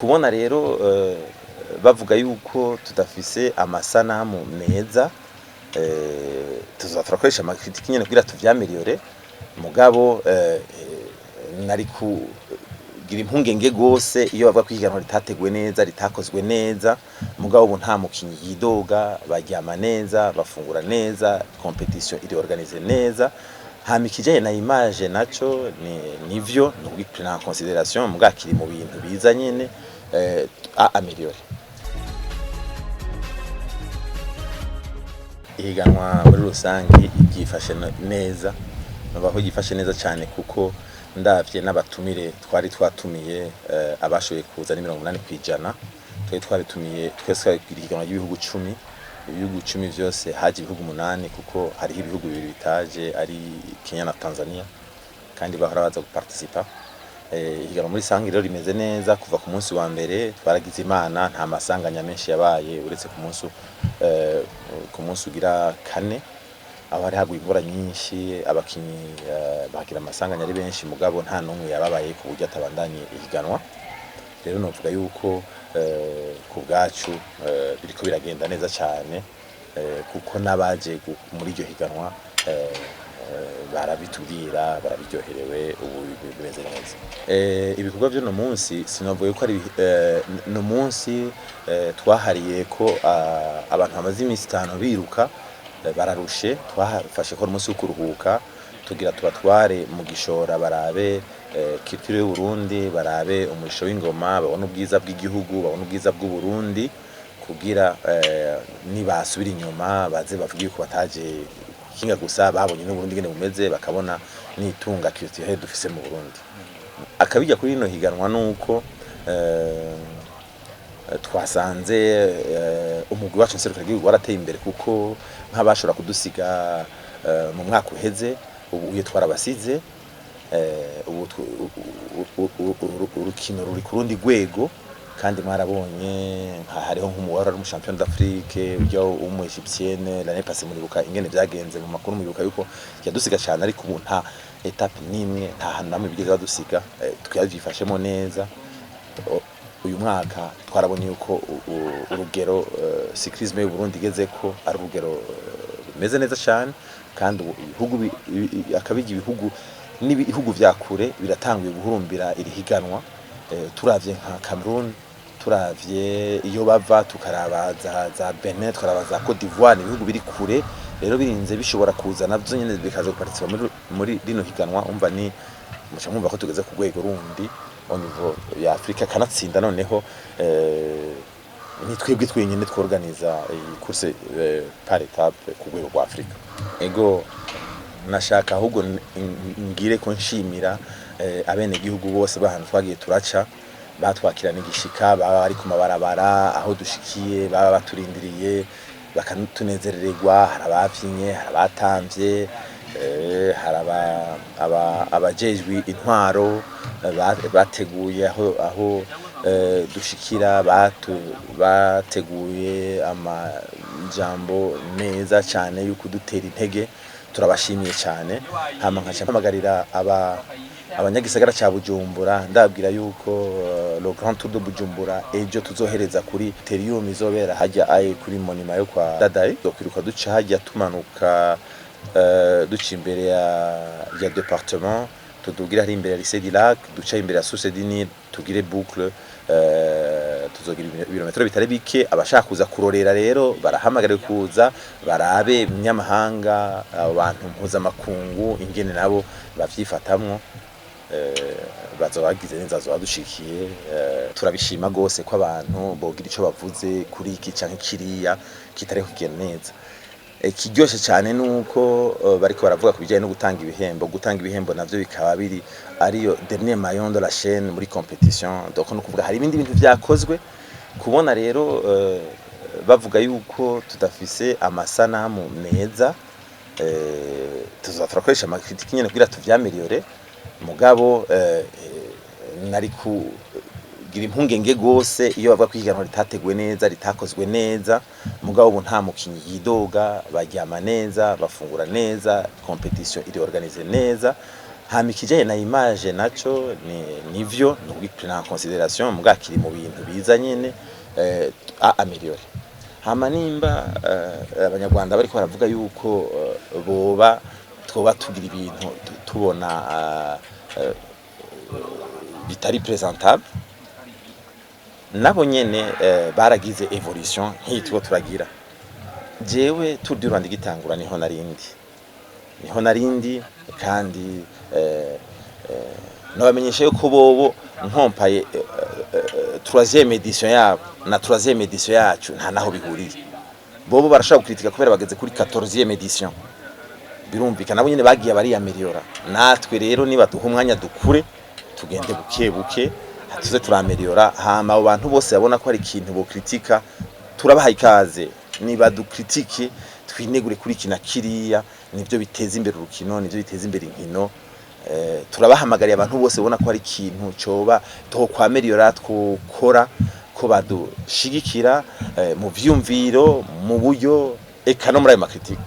Kubona rero bavuga yuko tudafise amasanamu meza, tuzoza turakoresha ama critiques nyene kugira tuvyaméliore. Mugabo nari kugira impungenge gose iyo bavuga ko ihiganwa ritateguwe neza, ritakozwe neza. Mugabo ubu nta mukinyi yidoga, baryama neza, bafungura neza, compétition iri organisée neza. Hama ikijanye na image naco nivyo ni ukugiprendre en considération, mugabo kiri mu bintu biza nyene à améliorer. Ihiganwa muri rusangi ryifashe neza, novuga ko ryifashe neza cane, kuko ndavye n'abatumire twari twatumiye, abashoboye kuza ni 80%. Twari twabitumiye twese, twagira ihiganwa ry'ibihugu 10. Ibihugu 10 vyose haje ibihugu 8, kuko hariho ibihugu bibiri bitaje, ari Kenya na Tanzania, kandi bahora baza guparticipa. Ihiganwa muri rusangi rero rimeze neza kuva ku munsi wa mbere. Twaragize Imana, nta masanganya menshi yabaye, uretse ku munsi ugira kane, aho hari haguye imvura nyinshi, abakinyi bagira amasanganya ari benshi, mugabo nta n'umwe yababaye ku buryo atabandanye ihiganwa. Rero novuga yuko ku bwacu biriko biragenda neza cane, kuko n'abaje muri iryo higanwa barabitubwira, barabiryoherewe, ubu bimeze neza. Ibikorwa vy'uno munsi, sinovuga ko ari no munsi twahariye ko abantu bamaze iminsi 5 biruka, bararushe. Twafashe ko ari umunsi wo kuruhuka, tugira tubatware mu Gishora, barabe culture y'u Burundi, barabe umurisho w'ingoma, babone ubwiza bw'igihugu, babone ubwiza bw'u Burundi, kugira nibasubira inyuma baze bavuge yuko bataje gukinga gusa, babonye n'Uburundi ingene bumeze, bakabona n'itunga culturel dufise mu Burundi. Akabijya kuri rino higanwa nuko twasanze umugwi wacu nserukiragihugu warateye imbere, kuko nk'abashobora kudusiga mu mwaka uheze, ubu uye twarabasize. Ubu urukino ruri ku rundi rwego, kandi mwarabonye nka hariho nk'umuwari ari umu d'Afrique ujya w'umu Égyptienne l'année passée. Muribuka ingene vyagenze mu makuru, muribuka yuko yadusiga cyane, ariko ubu nta étape nimwe, nta hantu namwe bigeze badusiga. Twavyifashemo neza. Uyu mwaka twarabonye yuko urugero cyclisme y'u Burundi igezeko ari urugero rumeze neza cyane, kandi ubu ibihugu akabijya ibihugu n'ibihugu vya kure biratanguye guhurumbira iri higanwa. Turavye nka Cameroon, turavye iyo bava, tukaraba za Benin, tukaraba za Côte d'Ivoire, ibihugu biri kure rero birinze bishobora kuza navyo nyene bikaza guparticipa muri rino higanwa. Umva, ni muca mwumva ko tugeze ku rwego rundi au niveau ya Afrika. Kanatsinda noneho ni twebwe twenyine tworganiza iyi course par étape ku rwego rwa Afrika. Ego, nashaka ahubwo ngire ko nshimira abenegihugu bose bahantu twagiye turaca, batwakirana igishika, baba bari ku mabarabara aho dushikiye, baba baturindiriye, bakatunezerererwa. Hari abavyinnye, hari abatamvye, hari abajejwe intwaro bateguye aho dushikira, bateguye amajambo meza cyane yo kudutera intege. Turabashimiye cyane. Hama nkaca mpamagarira aba abanyagisagara ca Bujumbura, ndababwira yuko le Grand Tour de Bujumbura ejo tuzohereza kuri Criterium, izobera hajya aye kuri monument yo kwa Ndadaye. Tuzokwiruka duca hajya, tumanuka, duca imbere ya département, tudugira hari imbere ya Lycée du Lac, duca imbere ya Source du Nil, tugire boucle. Tuzogira ibirometero bitari bike. Abashaka kuza kurorera rero barahamagariwe kuza barabe umunyamahanga, abantu mpuzamakungu ingene nabo bavyifatamwo. Bazoba bagize neza, bazoba badushikiye. Turabishima gose ko abantu bogira ico bavuze kuri iki canke kiriya kitari kugenda neza. Ikiryoshe cyane nuko bariko baravuga ku bijyanye no gutanga ibihembo. Gutanga ibihembo navyo bikaba biri ariyo dernier maillon de la chaîne muri compétition. Donc no kuvuga hari ibindi bintu vyakozwe. Kubona rero bavuga yuko tudafise amasanamu meza, tuzoza turakoresha ama critiques nyene kugira tuvyaméliore. Mugabo nari kugira impungenge gose iyo bavuga ko ihiganwa ritateguwe neza, ritakozwe neza. Mugabo ubu nta mukinyi yidoga, baryama neza, bafungura neza, compétition iri organisée neza. Hama ikijanye na image naco ni nivyo, ni ukugiprendre en considération, muga kiri mu bintu biza nyene à améliorer. Hama nimba Abanyarwanda bariko baravuga yuko boba twoba tugira ibintu tubona bitari présentable, nabo nyene baragize évolution nk'iyi turiko turagira. Jewe Tour du Rwanda igitangura niho narindi, kandi nabamenyesha yuko bobo nkompaye troisième édition yabo na troisième édition yacu, nta naho bihuriye. Bobo barashobora gukritika kubera bageze kuri 14e édition. Birumvikana, nabo nyene bagiye bariyameliora. Natwe rero niba duha umwanya dukure, tugende buke buke, tuze turameliora. Hama abo bantu bose babona ko hari ikintu bokritika, turabaha ikaze, niba dukritike, twinegure kuri iki na kiriya. Nivyo biteza imbere urukino, nivyo biteza imbere inkino. Turabahamagariye abantu bose babona ko hari ikintu coba twokwameliora, twokora, ko badushigikira mu vyumviro, mu buryo, eka no muri ayo ma critiques.